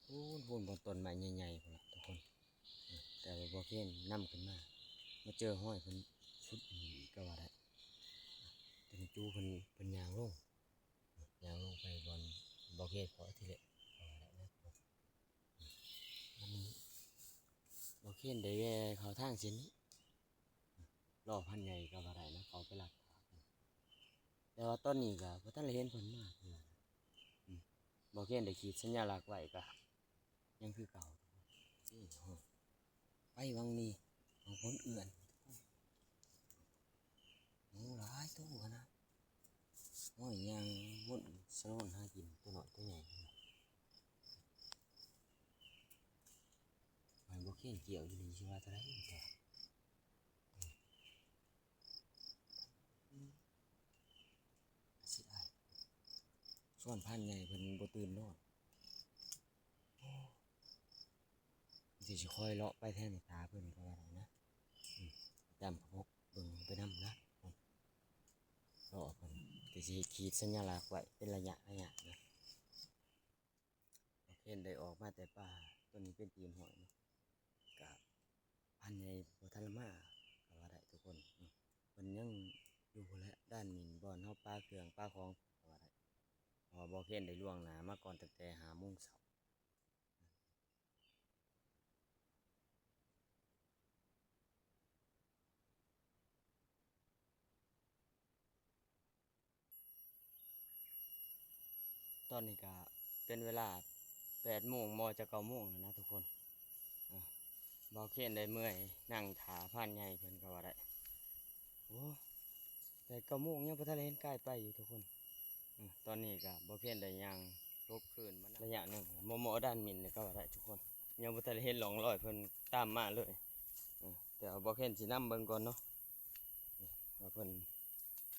ພຸ້ນ ພຸ້ນ ບ່ອນຕົ້ນໄມ້ໃຫຍ່ໆ ພຸ້ນລະທຸກຄົນ. ແຕ່ວ່າບໍ່ເຫັນນຳຂຶ້ນມາ ມາເຈີຮອຍເພິ່ນສຸດນີ້ອີກກໍວ່າໄດ້. ຕົວນີ້ຈູເພິ່ນ ເພິ່ນຍ່າງລົງ ຍ່າງລົງໄປບ່ອນບໍ່ເຫັນພໍ້ທີແລກກໍວ່າໄດ້ນະ. ມັນບໍ່ເຫັນໄດ້ແວ່ເຂົ້າທາງເສັ້ນນີ້ ລໍພັນໃຫຍ່ກໍວ່າໄດ້ນະ ເຂົ້າໄປລັກຖາມ. ແຕ່ວ່າຕອນນີ້ກໍບໍ່ທັນໄດ້ເຫັນເພິ່ນມາເທື່ອ. ອືມ ບໍ່ເຫັນໄດ້ຂີດສັນຍາລັກໄວ້ກໍຍັງຄືເກົ່າ. ເອີ ໄປຫວ່າງນີ້ ຫວ່າງຄົນເອື້ອນ ໂອ້ ຫຼາຍໂຕຂະໜາດ. ໂອ້ຍ ຍ່າງວົນສະຫຼອນຫາກິນ ໂຕນ້ອຍໂຕໃຫຍ່. ມັນບໍ່ເຄນກ່ຽວຢູ່ນີ້ ຊິວ່າເທົ່າໃດຕົວະ. ເສຍດາຍ ສ່ວນພານໃຫຍ່ເພິ່ນບໍ່ຕື່ນນອນ. ໂອ້ ຊິ ຊິຄ່ອຍເລາະໄປແທນຕາເພິ່ນກໍວ່າໄດ້ນະ. ອືມ ຕາມຂະບົກເບິ່ງໄປນຳນະ. ເລາະເພິ່ນກໍຊິເຮັດຂີດສັນຍາລັກໄວ້ເປັນໄລຍະໄລຍະນະ. ເຫັນໄດ້ອອກມາແຕ່ປ່າ. ຕົວນີ້ເປັນຕີນຫ້ອຍເນາະ ກະ ພານໃຫຍ່ບໍ່ທັນລະມາກໍວ່າໄດ້ທຸກຄົນ. ເພິ່ນຍັງຢູ່ພຸ້ນແຫຼ ດ່ານໝິ່ນ ບ່ອນເຮົາປະເຄື່ອງປະຂອງກໍວ່າໄດ້ ເພາະວ່າບໍ່ເຄນໄດ້ລ່ວງໜ້າມາກ່ອນຕັ້ງແຕ່ຫ້າໂມງເຊົ້າ. ຕອນນີ້ກະເປັນເວລາແປດໂມງ ມໍຈະເກົ້າໂມງແລ້ວນະທຸກຄົນ. ເອີ ບ່າວເຄນໄດ້ເມື່ອຍນັ່ງຖ້າພານໃຫຍ່ເພິ່ນກໍວ່າໄດ້. ໂອ້ ແປດເກົ້າໂມງຍັງບໍ່ທັນໄດ້ເຫັນກາຍໄປຢູ່ທຸກຄົນ. ເອີ ຕອນນີ້ກະບ່າວເຄນໄດ້ຍ່າງລົບຄືນມາໄລຍະໜຶ່ງ ມໍ່ໆດ່ານໝິ່ນນີ້ກໍວ່າໄດ້ທຸກຄົນ. ຍັງບໍ່ທັນໄດ້ເຫັນຮ່ອງລອຍເພິ່ນຕາມມາເລີຍ. ເອີ ແຕ່ວ່າບ່າວເຄນຊິນຳເບິ່ງກ່ອນເນາະ ວ່າເພິ່ນ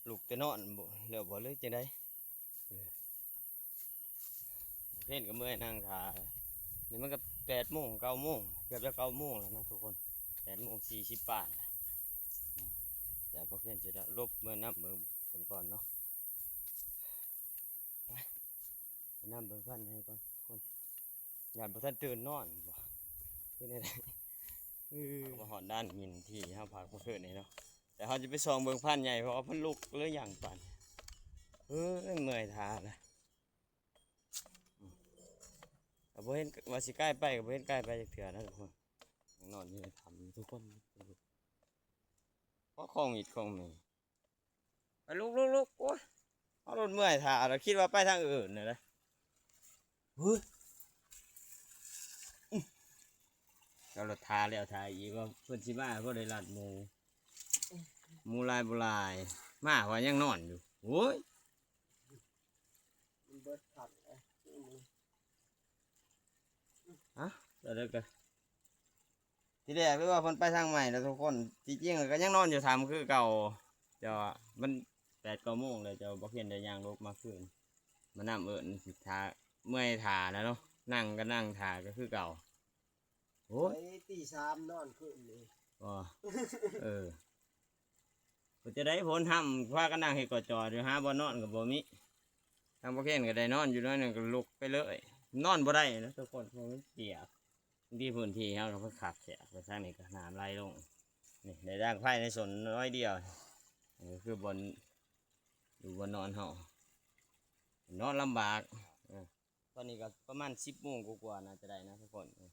ລຸກແຕ່ນອນບໍ່ ແລ້ວບໍ່ ຫຼືຈັ່ງໃດ. ເອີ ບ່າວເຄນກໍເມື່ອຍນັ່ງຖ້າ ນີ້ມັນກໍແປດໂມງ ເກົ້າໂມງ ເກືອບຈະເກົ້າໂມງແລ້ວນະທຸກຄົນ. ແປດໂມງສີ່ສິບປາຍ ອືມ ແຕ່ບ່າວເຄນຊິໄດ້ຫຼົບເມືອນຳເບິ່ງເພິ່ນກ່ອນເນາະ. ໄປ ໄປນຳເບິ່ງພານໃຫຍ່ກ່ອນທຸກຄົນ. ຢ້ານບໍ່ທັນຕື່ນນອນບໍ ຄືແນວໃດ? ເອີ ມາຮອດດ່ານໝິ່ນທີ່ເຮົາພັກເມື່ອຄືນນີ້ເນາະ. ແຕ່ເຮົາຈະໄປສ່ອງເບິ່ງພານໃຫຍ່ ເພາະວ່າເພິ່ນລຸກເລີຍຍ່າງປານ ເອີ ເມື່ອຍຖ້າລະ. ອືມ ກໍບໍ່ເຫັນວ່າຊິກາຍໄປ ກໍບໍ່ເຫັນກາຍໄປຈັກເທື່ອນະທຸກຄົນ. ນອນຢູ່ໃນຖ້ຳທຸກຄົນ ເພາະຂອງມິດຂອງມີ. ໄປລຸກໆໆ ໂອ້ຍ ເຮົາລົດເມື່ອຍຖ້າ ລະຄິດວ່າໄປທາງອື່ນນະ. ເຮີ້ຍ ອືມ ເຈົ້າລົດຖ້າແລ້ວຖ້າອີກ ວ່າເພິ່ນຊິມາ ບໍ່ໄດ້ລັດໝູ່ ໝູ່ຫຼາຍບໍ່ຫຼາຍ ມາວ່າຍັງນອນຢູ່. ໂອ້ຍ ມັນເບິດພັນແລ້ວ ຮະ ແລ້ວກໍ ທີແລກນຶກວ່າເພິ່ນໄປທາງໃໝ່ແລ້ວທຸກຄົນ. ທີ່ຈິງກໍຍັງນອນຢູ່ຖ້ຳຄືເກົ່າ ແຕ່ວ່າມັນແປດເກົ້າໂມງແລ້ວ ເຈົ້າບໍ່ເຫັນໄດ້ຍ່າງລົບມາຄືນ ມານຳເອີ້ນຖ້າ ເມື່ອຍຖ້າແລ້ວເນາະ ນັ່ງກໍນັ່ງຖ້າກໍຄືເກົ່າ. ໂອ້ຍ ໄປຕີສາມນອນຄືນນີ້ ບໍ່ ເອີ ເປັນຈັ່ງໃດ ຝົນຫ້ຳ ພາກັນນັ່ງເຮັດກໍຈອດຢູ່ ຫາບ່ອນນອນກໍບໍ່ມີ. ທາງບໍ່ເຄນກໍໄດ້ນອນຢູ່ໜ້ອຍໜຶ່ງ ກໍລຸກໄປເລີຍ ນອນບໍ່ໄດ້ນະທຸກຄົນ ເພາະມັນປຽກ. ບາງທີພື້ນທີ່ເຮົາກໍເພິ່ນຄັບແຄບ ແຕ່ທາງນີ້ກໍນ້ຳໄຫຼລົງ. ນີ້ໄດ້ດັງໄຟໃນສົນໜ້ອຍດຽວ ນີ້ກໍຄືບ່ອນຢູ່ບ່ອນນອນເຮົາ ນອນລຳບາກ ເອີ. ຕອນນີ້ກໍປະມານສິບໂມງກວ່າໆ ໜ້າຈະໄດ້ນະທຸກຄົນ. ເອີ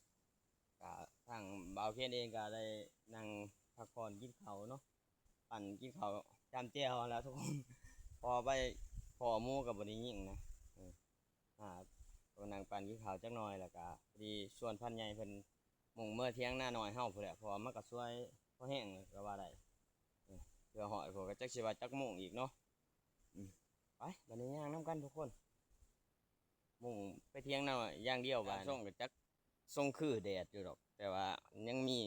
ກໍທາງບ່າວເຄນເອງກໍໄດ້ນັ່ງພັກຜ່ອນກິນເຂົ້າເນາະ ປັ່ນກິນເຂົ້າຈ້ຳແຈ່ວຫັ້ນແຫຼະທຸກຄົນ ເພາະວ່າໄປພໍ້ໝູກໍບໍ່ໄດ້ຍິງນະ. ເອີ ອ່າ ກໍນັ່ງປັ່ນກິນເຂົ້າຈັກໜ່ອຍ ແລ້ວກໍພໍດີຊວນພານໃຫຍ່ເພິ່ນມຸ່ງເມືອຖຽງນານ້ອຍເຮົາພຸ້ນແຫຼະ ເພາະວ່າມັນກໍສວຍພໍແຮງແລ້ວກໍວ່າໄດ້. ເອີ ເທື່ອຮອດພຸ້ນກໍຈັກຊິວ່າຈັກໂມງອີກເນາະ. ອືມ ໄປ ບັດນີ້ຍ່າງນຳກັນທຸກຄົນ. ມຸ່ງໄປຖຽງນາຢ່າງດຽວບາດນີ້. ຊົງກໍຈັກຊົງຄືແດດຢູ່ດອກ ແຕ່ວ່າຍັງມີ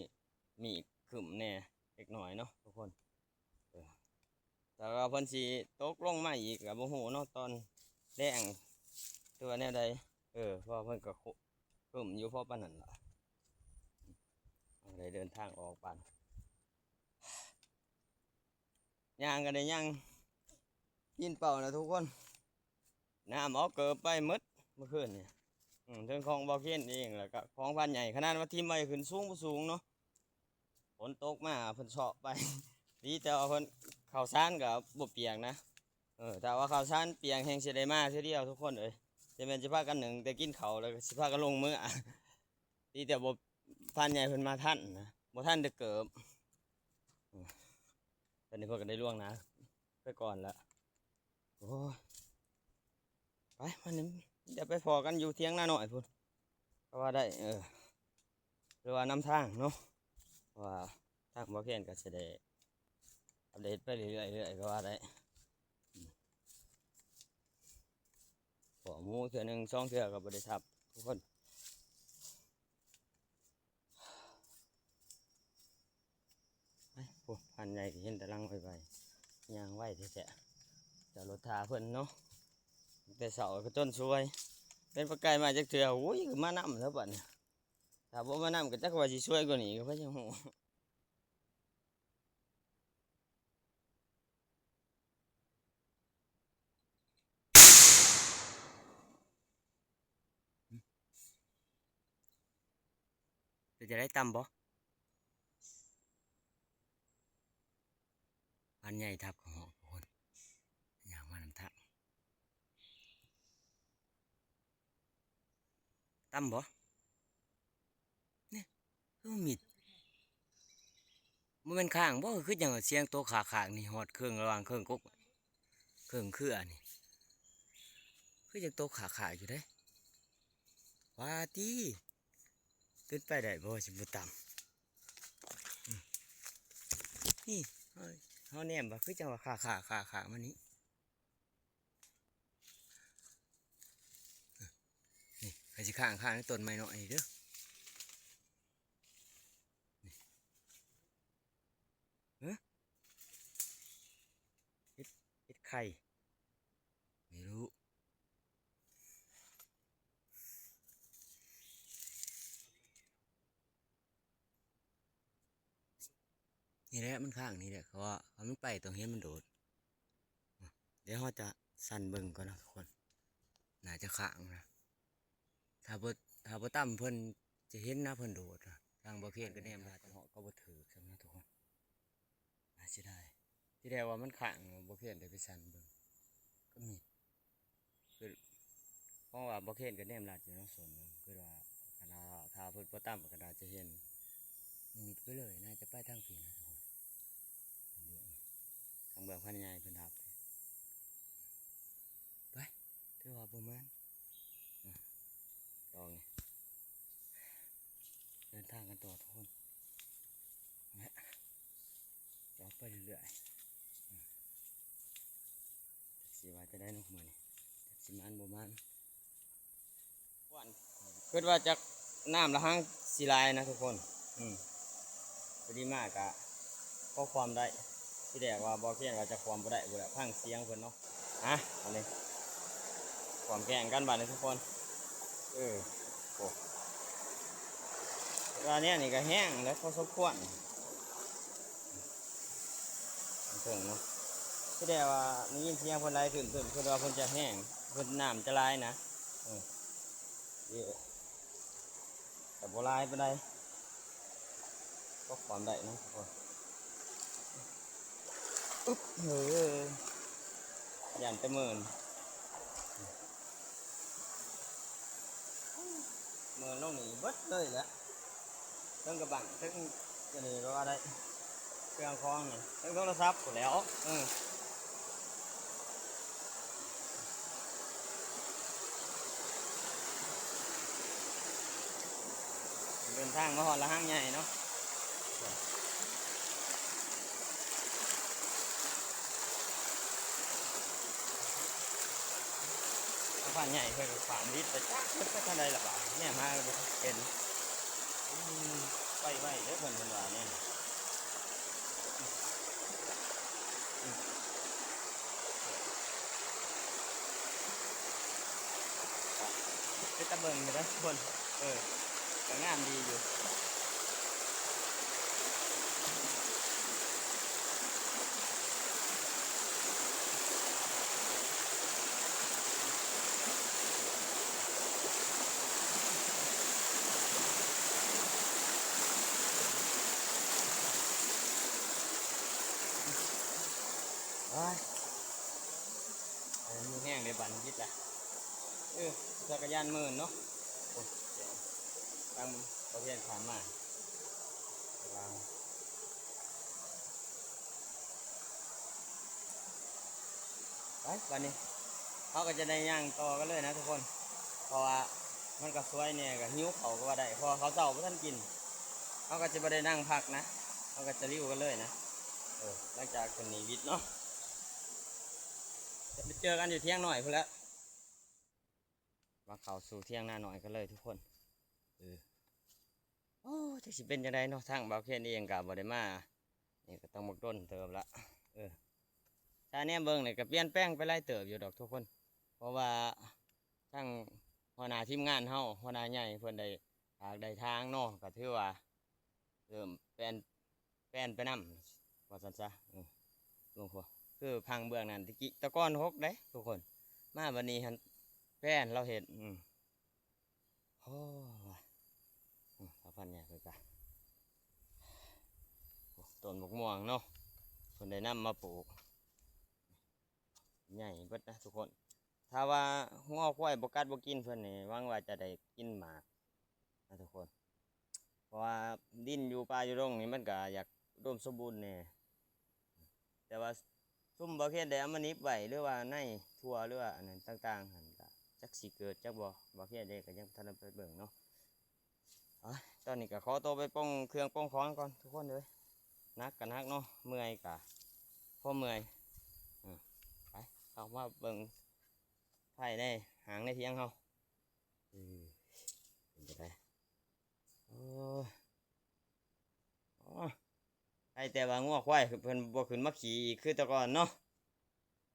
ເມກຄຶ້ມແດ່ເລັກນ້ອຍເນາະທຸກຄົນ. ເອີ ແຕ່ວ່າເພິ່ນຊິຕົກລົງມາອີກກໍບໍ່ຮູ້ເນາະ ຕອນແລງ ຫຼືວ່າແນວໃດ. ເອີ ເພາະວ່າເພິ່ນກໍຄຶ້ມຢູ່ພໍປານນັ້ນລະ. ເຮົາໄດ້ເດີນທາງອອກບາດ ຍ່າງກໍໄດ້ຍ່າງຕີນເປົ່ານະທຸກຄົນ. ນ້ຳເອົາເກີບໄປໝົດເມື່ອຄືນນີ້. ອືມ ເຖິງຂອງບ່າວເຄນເອງ ແລ້ວກໍຂອງພານໃຫຍ່ ຂະໜາດວ່າຖິ້ມໄວ້ຂຶ້ນສູງບໍ່ສູງເນາະ ຝົນຕົກມາເພິ່ນເຊາະໄປ. ດີແຕ່ວ່າເພິ່ນ ເຂົ້າສານກໍບໍ່ປຽກນະ. ເອີ ຖ້າວ່າເຂົ້າສານປຽກແຮ່ງຊິໄດ້ມາເທື່ອດຽວທຸກຄົນເອີຍ. ຈະແມ່ນຊິພາກັນໜຶ້ງແຕ່ກິນເຂົ້າ ແລ້ວກໍຊິພາກັນລົງເມືອ. ດີແຕ່ບໍ່ ພານໃຫຍ່ເພິ່ນມາທັນນະ ບໍ່ທັນໄດ້ເກີບ. ຕອນນີ້ເພິ່ນກໍໄດ້ລ່ວງໜ້າໄປກ່ອນລະ. ໂອ້ຍ ໄປ ມານີ້ ດຽວໄປພໍ້ກັນຢູ່ຖຽງນານ້ອຍພຸ້ນ ກໍວ່າໄດ້. ເອີ ຫຼືວ່ານຳທາງເນາະ ເພາະວ່າທາງບ່າວເຄນກໍຊິໄດ້ອັບເດດໄປເລື້ອຍໆ ເລື້ອຍໆ ກໍວ່າໄດ້. ອືມ ພໍ້ໝູເທື່ອໜຶ່ງສອງເທື່ອກໍບໍ່ໄດ້ທັບທຸກຄົນ. ໄປ ໂອ້ ພານໃຫຍ່ເຫັນແຕ່ຫຼັງໄວໆ ຍ່າງໄວແທ້ໆ. ຈອດລົດຖ້າເພິ່ນເນາະ ແຕ່ເຊົ້າກໍຈົນສວຍ ເປັນປາໄກ່ມາຈັກເທື່ອ. ໂອ້ຍ ມານຳແລ້ວບັດນີ້ ຖ້າບໍ່ມານຳກໍຈັກວ່າຊິສວຍກວ່ານີ້ ກໍໃຜຈະຮູ້. ເປັນຈັ່ງໃດ ຕ່ຳບໍ່? ພານໃຫຍ່ທັບເຂົ້າຮອດທຸກຄົນ. ຕ່ຳບໍ່? ນີ້ ຄືມີດ ບໍ່ແມ່ນຄ້າງບໍ່? ຄືຈັ່ງສຽງໂຕຄາກໆນີ້ຮອດເຄິ່ງ ລະຫວ່າງເຄິ່ງກົກ ເຄິ່ງເຄືອນີ້ ຄືຈັ່ງໂຕຄາກໆຢູ່ເດ້. ວ່າຕິ ເປັນໄປໄດ້ບໍ່ ຊິບໍ່ຕ່ຳ? ອືມ ນີ້ ເຮົາ ເຮົາແນມວ່າຄືຈັ່ງວ່າຄາກໆ ຄາກໆ ມານີ້. ນີ້ ໃຜຊິຄ້າງ ຄ້າງໃນຕົ້ນໄມ້ນ້ອຍນີ້ເດີ. ນີ້ ເອີ ເຫັດ ເຫັດໄຂ່ ບໍ່ຮູ້. ນີ້ແຫຼະ ມັນຄ້າງນີ້ແຫຼະ ເພາະວ່າ ເພາະມັນໄປຕ້ອງເຫັນມັນໂດດ. ດຽວເຮົາຈະສັ່ນເບິ່ງກ່ອນເນາະທຸກຄົນ ໜ້າຈະຄ້າງນະ. ຖ້າບໍ່ ຖ້າບໍ່ຕ່ຳເພິ່ນຈະເຫັນນະ ເພິ່ນໂດດນະ. ທາງບໍ່ເພນກໍແນມ ເຮົາກໍບໍ່ຖືກຊ້ຳນະທຸກຄົນ. ໜ້າເສຍດາຍ ທີແລກວ່າມັນຄ້າງ ບໍ່ເພນໄດ້ໄປສັ່ນເບິ່ງ ກໍມີ ຄື ເພາະວ່າບໍ່ເຄນກໍແນມລັດຢູ່ເນາະ ສ່ວນໜຶ່ງ ຄືວ່າຄັນຖ້າ ຖ້າເພິ່ນບໍ່ຕ່ຳກໍໜ້າຈະເຫັນນິມິດໄປເລີຍ ໜ້າຈະໄປທາງພີ້ນະທຸກຄົນ. ທາງເບື້ອງ ທາງເບື້ອງພັນໃຫຍ່ເພິ່ນຮັບ ໄປ ຖືວ່າບໍ່ມານ ອາ ລອງນີ້ ເດີນທາງກັນຕໍ່ທຸກຄົນ ແລະ ຈອດໄປເລື້ອຍໆ ອາ ຈັກຊິວ່າຈັ່ງໃດເນາະມື້ນີ້ ຈັກຊິໝານບໍ່ໝານ. ຄວນ ຄິດວ່າຈັກນ້ຳລະຫັງຊິຫຼາຍນະທຸກຄົນ ອືມ ພໍດີມາກະພໍຄວາມໄດ້ ທີແລກວ່າບໍ່ຄຽນວ່າຈະຄວາມບໍ່ໄດ້ພຸ້ນແຫຼະ ຟັງສຽງເພິ່ນເນາະ. ອາ ອັນນີ້ຄວາມແຂ່ງກັນບາດນີ້ທຸກຄົນ ເອີ ໂອ້ ຄິດວ່າແນວນີ້ກະແຮງແຫຼະພໍສົມຄວນ. ເທິງເນາະ ທີ່ແລກວ່າໄດ້ຍິນສຽງເພິ່ນໄຫຼຂຶ້ນ ເພິ່ນ ເພິ່ນວ່າເພິ່ນຈະແຮງ ເພິ່ນ ນ້ຳຈະຫຼາຍນະ ເອີ ແຕ່ບໍ່ຫຼາຍປານໃດ ກໍຄວາມໄດ້ເນາະ ອຶບ ເອີ ຢ້ານແຕ່ເມີນ ເມີນລົງນີ້ເບິດເລີຍແຫຼະ ເທິງກະບັງ ເທິງອັນນີ້ກໍວ່າໄດ້ ເຄື່ອງຂອງນີ້ ເທິງໂທລະສັບພຸ້ນແຫຼ້ວ ເອີ ເດີນທາງມາຮອດລະຫັງໃຫຍ່ເນາະ. ສະພານໃຫຍ່ເພິ່ນກໍຂວາງດິດໄປ ຈັກເພິ່ນໄປທາງໃດລະບາດ ແນມຫາກໍບໍ່ເຫັນ ອືມ ໄປໄວເດີເພິ່ນ ເພິ່ນວ່າແນວນີ້ ອືມ ເປັນຕາເບິ່ງຢູ່ເດີທຸກຄົນ ເອີ ກໍງາມດີຢູ່. ໂອ້ຍ ເອີ ມີແຮງເດ້ ບາດນີ້ແຫຼະ ເອີ ຈັກກະຍານເມີນເນາະ ໂອ້ຍ ທາງປະເທດຂ້າມມາ ໄປ ບາດນີ້ເຮົາກໍຈະໄດ້ຍ່າງຕໍ່ກັນເລີຍນະທຸກຄົນ ເພາະວ່າມັນກໍສວຍແດ່ ກໍຫິວເຂົ້າກໍວ່າໄດ້ ເພາະວ່າເຂົ້າເຊົ້າບໍ່ທັນກິນ ເຮົາກໍຈະບໍ່ໄດ້ນັ່ງພັກນະ ເຮົາກໍຈະລິ້ວກັນເລີຍນະ ເອີ ຫຼັງຈາກຂຶ້ນນິມິດເນາະ ຈະໄປເຈີກັນຢູ່ຖຽງນ້ອຍພຸ້ນແຫຼະ ມາເຂົ້າສູ່ຖຽງນານ້ອຍກັນເລີຍທຸກຄົນ ເອີ ໂອ້ ຈັກຊິເປັນຈັ່ງໃດເນາະ ທາງບ່າວເຄນເອງກໍບໍ່ໄດ້ມາ ນີ້ກໍຕ້ອງບັກດົນເຕີບລະ ເອີ ຖ້າແນມເບິ່ງນີ້ກໍປ່ຽນແປງໄປຫຼາຍເຕີບຢູ່ດອກທຸກຄົນ ເພາະວ່າທາງຫົວໜ້າທີມງານເຮົາ ຫົວໜ້າໃຫຍ່ເພິ່ນໄດ້ຖາກໄດ້ຖາງເນາະ ກໍຖືວ່າເລີ່ມແປນ ແປນໄປນຳ ວ່າຊັ້ນຊະ ເອີ ເບິ່ງພຸ້ນ ຄືພັງເບື້ອງນັ້ນ ແຕ່ກີ້ ແຕ່ກ່ອນຫົກເດ້ທຸກຄົນ ມາບັດນີ້ຫັ້ນແປນລາວເຮັດ ອືມ ໂອ້ ວ່າ ອືມ ສາວພັນໃຫຍ່ເພິ່ນກະ ໂອ້ ຕົ້ນບັກມ່ວງເນາະ ເພິ່ນໄດ້ນຳມາປູກ ໃຫຍ່ເບິດນະທຸກຄົນ ຖ້າວ່າງົວຄວາຍບໍ່ກັດບໍ່ກິນເພິ່ນນີ້ ຫວັງວ່າຈະໄດ້ກິນໝາກນະທຸກຄົນ. ເພາະວ່າດິນຢູ່ປ່າຢູ່ດົງນີ້ ມັນກະຢາກອຸດົມສົມບູນແດ່. ແຕ່ວ່າຊຸມບ່າວເຄນໄດ້ເອົາມາໜິບໄວ້ ຫຼືວ່າໃນຖົ່ວ ຫຼືວ່າອັນນັ້ນຕ່າງໆຫັ້ນ ກະຈັກຊິເກີດຈັກບໍ່ ບ່າວເຄນເອງກະຍັງບໍ່ທັນໄດ້ໄປເບິ່ງເນາະ. ເອົາ ຕອນນີ້ກະຂໍໂຕໄປປົງເຄື່ອງປົງຂອງກ່ອນທຸກຄົນເອີຍ. ໜັກກະໜັກເນາະ ເມື່ອຍກະພໍເມື່ອຍ. ເອີ ໄປ ເຂົ້າມາເບິ່ງພາຍໃນຫ້າງໃນຖຽງເຮົາ. ເອີ ເປັນຈັ່ງໃດ? ໂອ້ ໂອ້ ໃຫ້ແຕ່ວ່າງົວຄວາຍເພິ່ນບໍ່ຂຶ້ນມາຂີ້ອີກຄືແຕ່ກ່ອນເນາະ.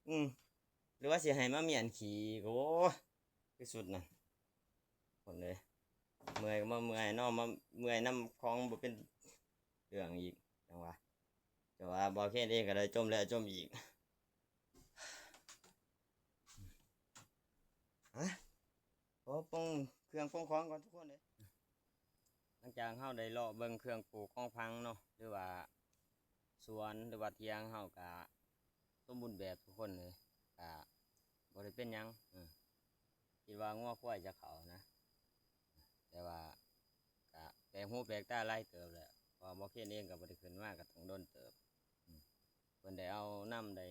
ອືມ ຫຼືວ່າຊິໃຫ້ມາມ້ຽນຂີ້ອີກ. ໂອ້ ຄືສຸດນັ້ນ ຄົນເອີຍ. ເມື່ອຍກໍມາເມື່ອຍເນາະ ມາເມື່ອຍນຳຂອງບໍ່ເປັນເລື່ອງອີກ ຈັ່ງວ່າ. ແຕ່ວ່າບ່າວເຄນເອງກໍໄດ້ຈົ່ມແລ້ວຈົ່ມອີກ. ຮະ ຂໍປົງເຄື່ອງປົງຂອງກ່ອນທຸກຄົນເອີຍ. ຫຼັງຈາກເຮົາໄດ້ເລາະເບິ່ງເຄື່ອງປູກຂອງຝັງເນາະ ຫຼືວ່າສວນ ຫຼືວ່າຖຽງເຮົາກະສົມບູນແບບທຸກຄົນເລີຍ ກະບໍ່ໄດ້ເປັນຫຍັງ. ເອີ ຄິດວ່າງົວຄວາຍຈະເຂົ້ານະ ແຕ່ວ່າກະແປກຫູແປກຕາຫຼາຍເຕີບແຫຼະ ເພາະວ່າບ່າວເຄນເອງກະບໍ່ໄດ້ຂຶ້ນມາກະຕັ້ງດົນເຕີບ. ເພິ່ນໄດ້ເອົານຳໄດ້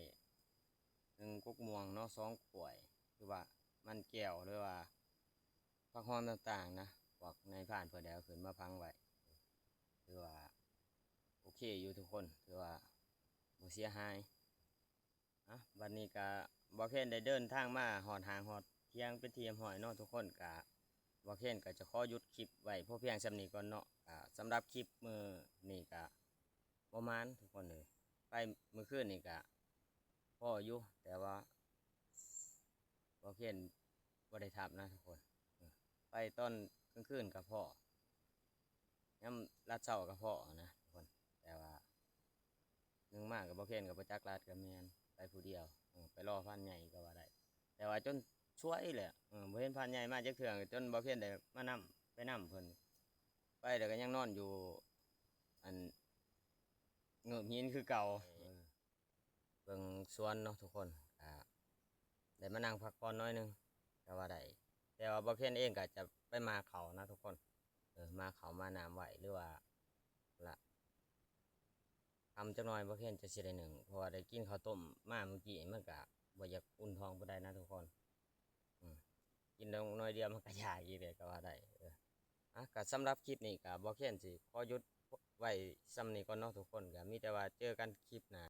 ໜຶ່ງກົກມ່ວງເນາະ ສອງກ້ວຍ ຫຼືວ່າມັນແກ້ວ ຫຼືວ່າຜັກຫອມຕ່າງໆນະ ພວກນາຍພານເພິ່ນໄດ້ເອົາຂຶ້ນມາຝັງໄວ້. ຖືວ່າໂອເຄຢູ່ທຸກຄົນ ຖືວ່າບໍ່ເສຍຫາຍ. ອະ ບັດນີ້ກະບ່າວເຄນໄດ້ເດີນທາງມາຮອດຫ້າງຮອດຖຽງເປັນທີ່ຮຽບຮ້ອຍເນາະທຸກຄົນ. ກະບ່າວເຄນກະຈະຂໍຢຸດຄລິບໄວ້ພໍພຽງສ່ຳນີ້ກ່ອນເນາະ. ກະສຳລັບຄລິບມື້ນີ້ກະບໍ່ໝານທຸກຄົນເອີຍ. ໄປມື້ຄືນນີ້ກະພໍຢູ່ ແຕ່ວ່າ ບໍ່ເຫັນ ບໍ່ໄດ້ທັບນະທຸກຄົນ. ເອີ ໄປຕອນກາງຄືນກໍພໍ ຍາມລາດເຊົ້າກໍພໍນະທຸກຄົນ. ແຕ່ວ່າໜຶ່ງມາກໍບໍ່ເຫັນ ກໍບໍ່ຈັກລາດກໍແມ່ນ ໄປຜູ້ດຽວ. ເອີ ໄປລໍພານໃຫຍ່ກໍວ່າໄດ້ ແຕ່ວ່າຈົນສວຍແຫຼະ. ເອີ ບໍ່ເຫັນພານໃຫຍ່ມາຈັກເທື່ອ ຈົນບໍ່ເຫັນໄດ້ມານຳ ໄປນຳເພິ່ນ. ໄປແລ້ວກໍຍັງນອນຢູ່ ອັນ ເງີບຫີນຄືເກົ່າ. ເອີ ເບິ່ງສວນເນາະທຸກຄົນ ກະໄດ້ມານັ່ງພັກຜ່ອນໜ້ອຍໜຶ່ງກໍວ່າໄດ້. ແຕ່ວ່າບໍ່ເຫັນເອງກໍຈະໄປໝາກເຂົ້ານະທຸກຄົນ. ເອີ ໝາກເຂົ້າໝາກນ້ຳໄວ້ ຫຼືວ່າລະ ຄ່ຳຈັກໜ້ອຍບໍ່ເຫັນຈະຊິໄດ້ໜຶ້ງ ເພາະວ່າໄດ້ກິນເຂົ້າຕົ້ມມາມື້ກີ້ ມັນກະບໍ່ຢາກອຸ່ນທ້ອງປານໃດນະທຸກຄົນ. ອືມ ກິນລົງໜ້ອຍດຽວມັນກໍຢາກອີກແຫຼະກໍວ່າໄດ້. ເອີ ອະ ກໍສຳລັບຄລິບນີ້ກໍບໍ່ເຫັນຊິຂໍຢຸດໄວ້ສ່ຳນີ້ກ່ອນເນາະທຸກຄົນ. ກໍມີແຕ່ວ່າເຈີກັນຄລິບໜ້າ.